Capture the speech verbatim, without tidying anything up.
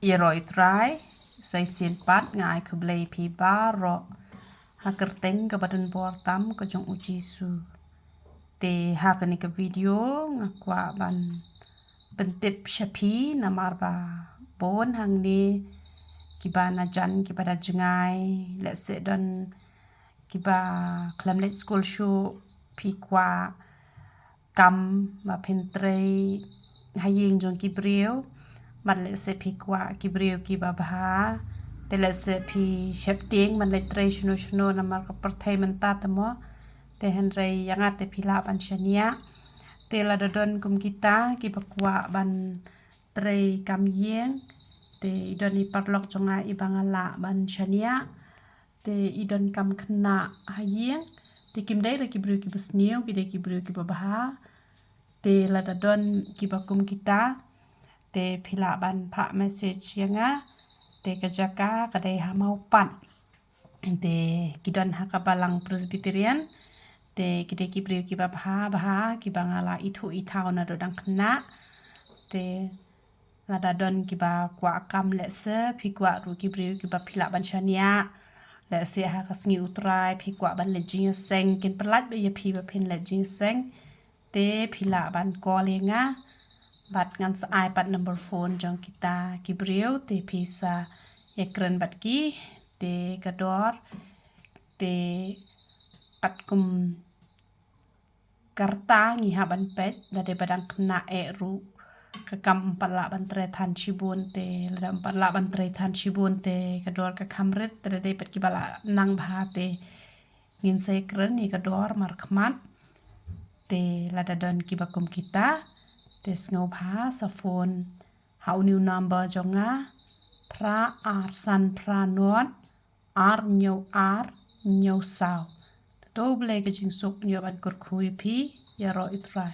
Ïaroh ïa u Trai, sa shisien pat nga ai khublei ïa phi baroh ha ka kyrteng kaba donbor tam ka jong u Jisu. Te ha kane ka video nga kwah ban pyntip sha phi namar ba bun hangne kiba na jan kiba da jngai, lehse don kiba khlem leit skul shuh, phi kwah kam ba phin trei ha ïing jong ki briew. Bad lehse phi kwah ki briew kiba bha, te lehse phi sheptieng ban leit trei shano shano namar ka pyrthei mynta te mo. Te hynrei ïa nga te phi lah ban shaniah. Te lada don kum kita kiba kwah ban trei kam ïing, te i don i paralok jong nga iba nga lah ban shaniah. Te i don kam khynnah ha ïing, te kim dei re ki briew kiba sniew, ki dei ki briew kiba bha. Te lada don kiba kum kita, te phi lah ban phah message ïa nga. Te ka jaka ka dei ha Mawpat. Te ki don ha ka Balang Presbyterian. Te ki dei ki briew kiba bha bha kiba nga lah ithuh ithaw naduh dang khynnah. Te lada don kiba kwah kam, lehse phi kwah ruh ki briew kiba phi lah ban shaniah. Lehse ha ka sngi u Trai phi kwah ban leit jingïaseng, kin pyllait bha ïa phi ba phin leit jingïaseng, te phi lah ban call ïa nga. Bad ngan sa ai pat number phone jong kita ki briew, te phi sa ïakren bad ki. Te ka dor, te katkum ka rta ngi hap ban peit, lada dei ba dang khynnah eh ruh ka kam ym pat lah ban trei than shibun, te lada ym pat lah ban trei than shibun te ka dor ka kham rit. Te lada dei pat kiba la nang bha te ngin sa ïakren ïa ka dor markhmat. Te lada don kiba kum kita, te sngewbha sa phone ha une u number jong nga, phra ar san phra nod ar hynñiew ar hynñiew saw. To U Blei ka jingsuk un ïoh ban kyrkhu ïa phi. Ïaroh ïa u Trai.